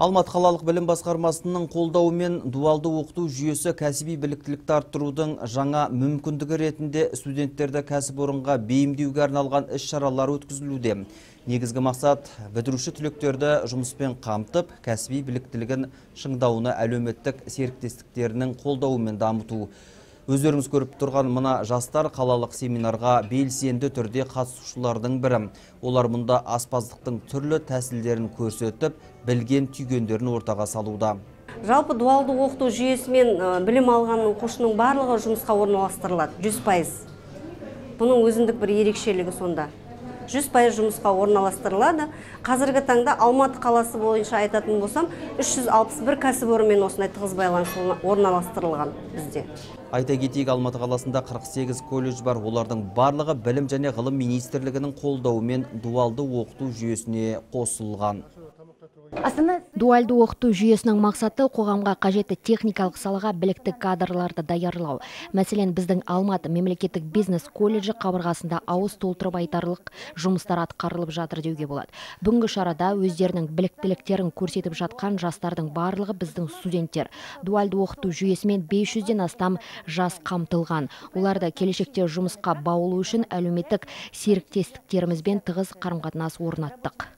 Алматы қалалық білім басқармасының қолдауымен дуалды оқыту жүйесі кәсіби біліктілікті арттырудың жаңа мүмкіндігі ретінде студенттерді кәсіпорынға бейімдеуге арналған іс-шаралар өткізілуде. Негізгі мақсат бітіруші түлектерді жұмыспен қамтып, кәсіби біліктілігін шыңдауына әлеуметтік серіктестіктерінің қолдауымен дамыту. Өздеріңіз көріп тұрған мына жастар қалалық семинарға белсенді түрде қатысушылардың бірі. Олар мұнда аспаздықтың түрлі тәсілдерін көрсетіп, білген түйгендерін ортаға салуда. Жалпы дуалды оқыту жүйесімен білім алған оқушының барлығы жұмысқа орналастырылады, 100%. Бұның өзіндік бір ерекшелігі сонда. 100% жұмысқа орналастырылады. Қазіргі таңда Алматы қаласы бойынша айтатын болсам, 361 кәсіпорынмен осындай тығыз байланыс орналастырылған бізде. Айта кетейік, Алматы қаласында 48 колледж бар. Олардың барлығы Білім және ғылым министрлігінің қолдауымен дуалды оқыту жүйесіне қосылған. Дуальды оқыту жүйесінің мақсаты қоғамға қажетті техникалық салаға білікті кадрларды даярлау. Мәселен, біздің Алматы мемлекеттік бизнес колледжі қабырғасында ауыз толтырып айтарлық жұмыстар атқарылып жатыр деуге болады. Бүгінгі шарада өздерінің біліктіліктерін көрсетіп жатқан жастардың барлығы біздің студенттер. Дуальды оқыту жүйесімен 500-ден астам жас қамтылған. Оларды келешекте жұмысқа баулу үшін әлеуметтік серіктестіктерімізбен тығыз қарым-қатынас орнаттық.